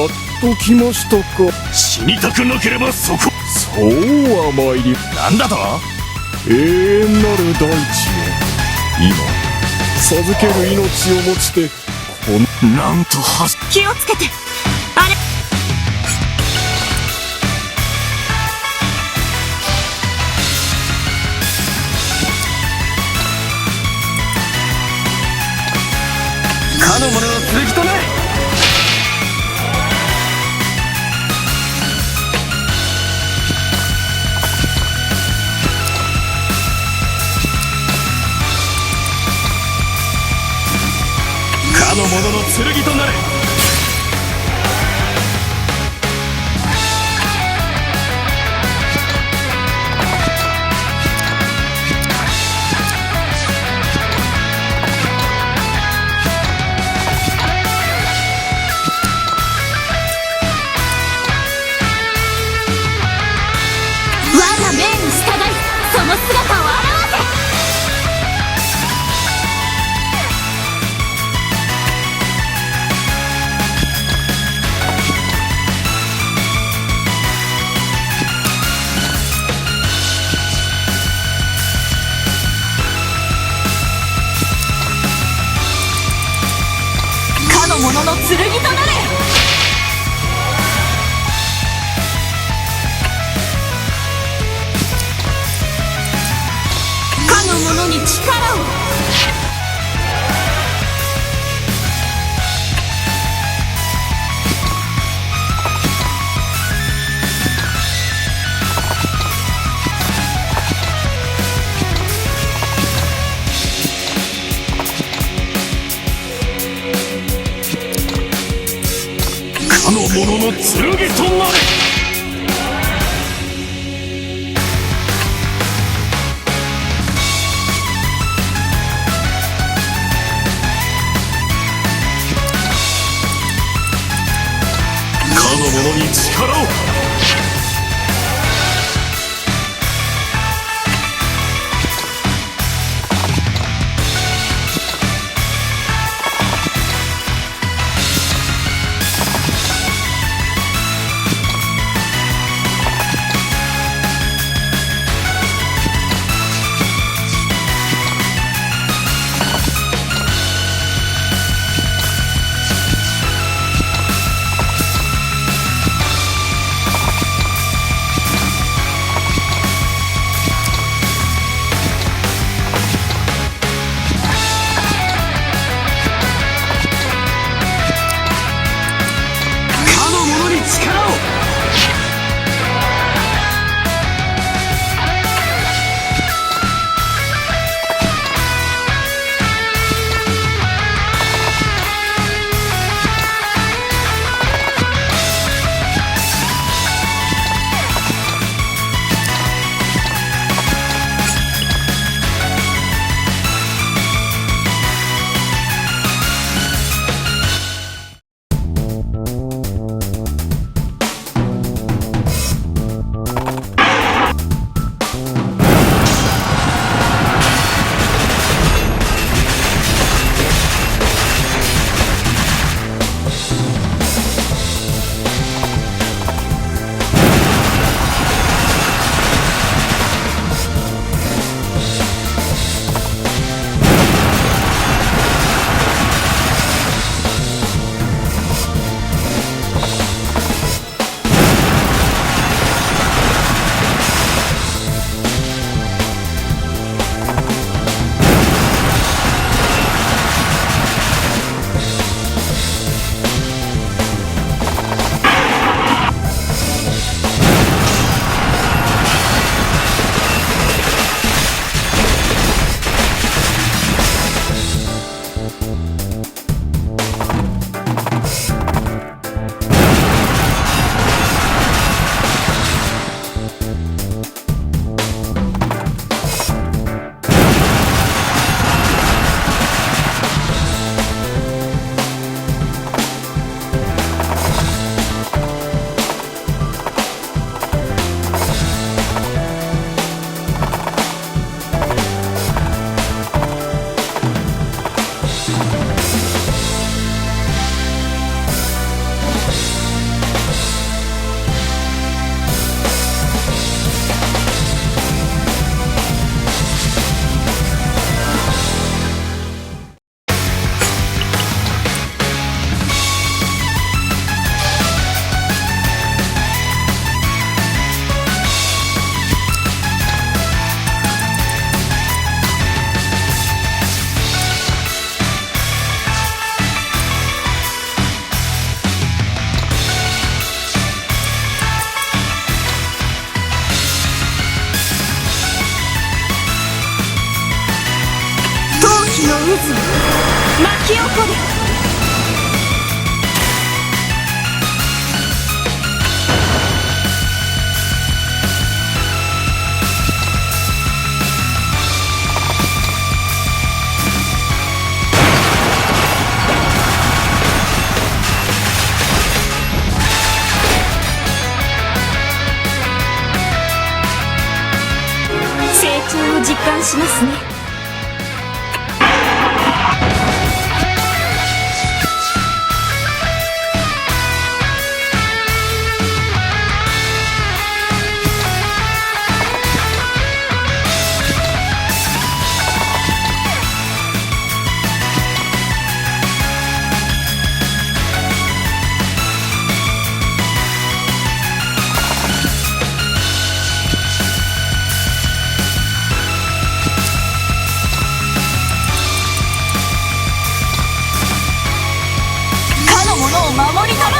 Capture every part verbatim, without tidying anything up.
ときましたか。死にたくなければそこ。そうは参り。なんだと？永遠なる大地へ。今、授ける命をもちて、この、なんとは。気をつけて。あれ。かの者の剣となれ。かの者の剣となれ。我が命に従い、その姿を現せ。かの者の剣となれ。かの者に力を。かの者の剣となれ。かの者に力を。かの者に力を。き起これ。成長を実感しますね。 かの者を守りたまえ。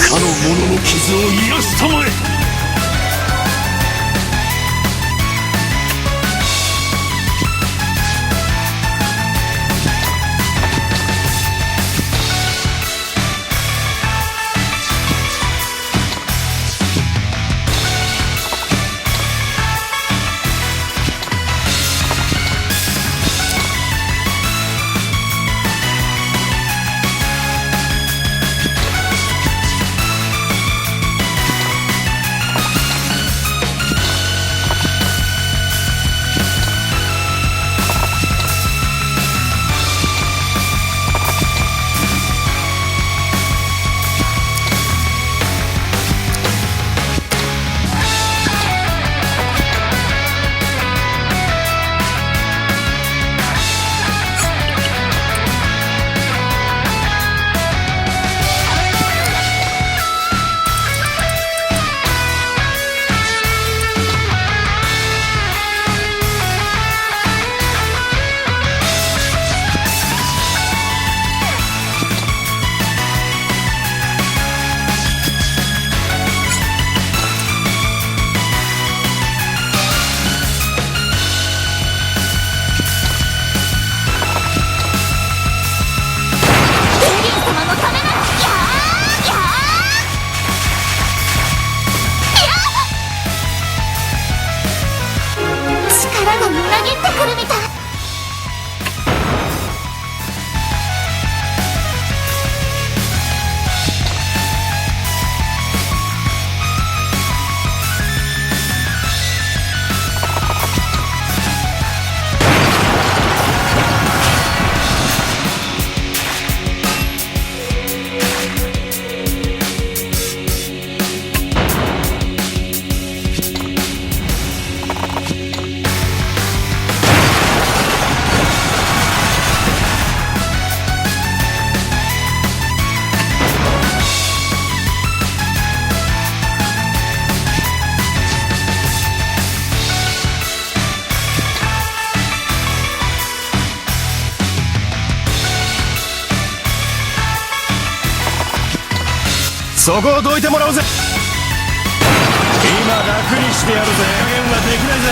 かの者の傷を癒したまえ。 エリン様のためなら、やー、やー、やー。力がみなぎってくるみたい。 そこをどいてもらうぜ。今楽にしてやるぜ。加減はできないぜ。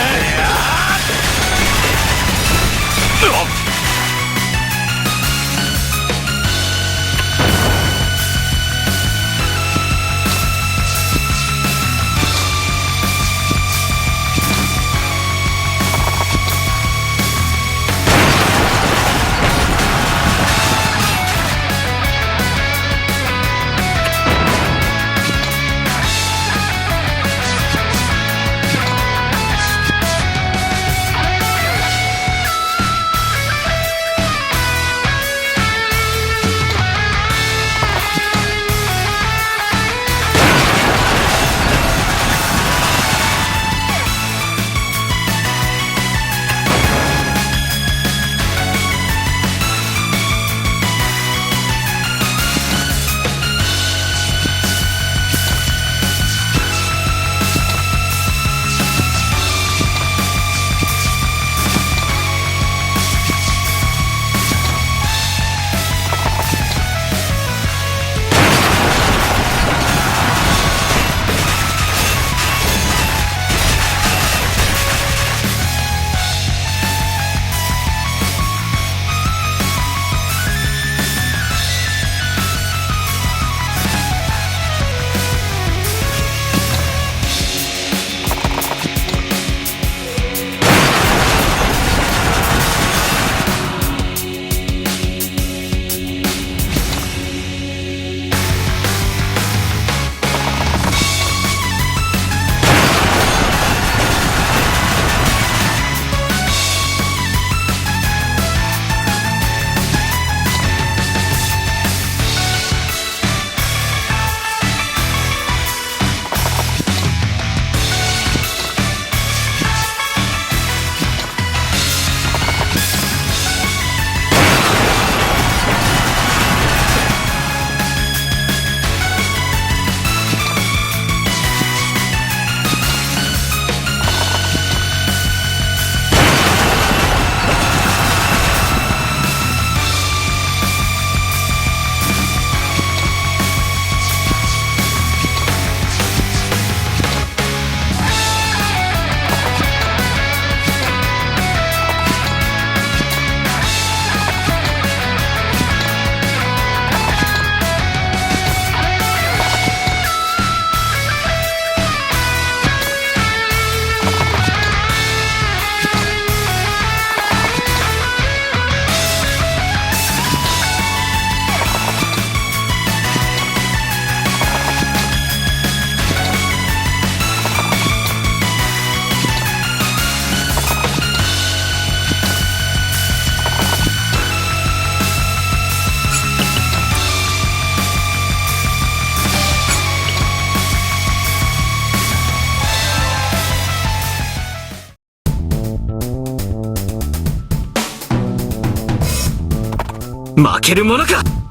負けるものか。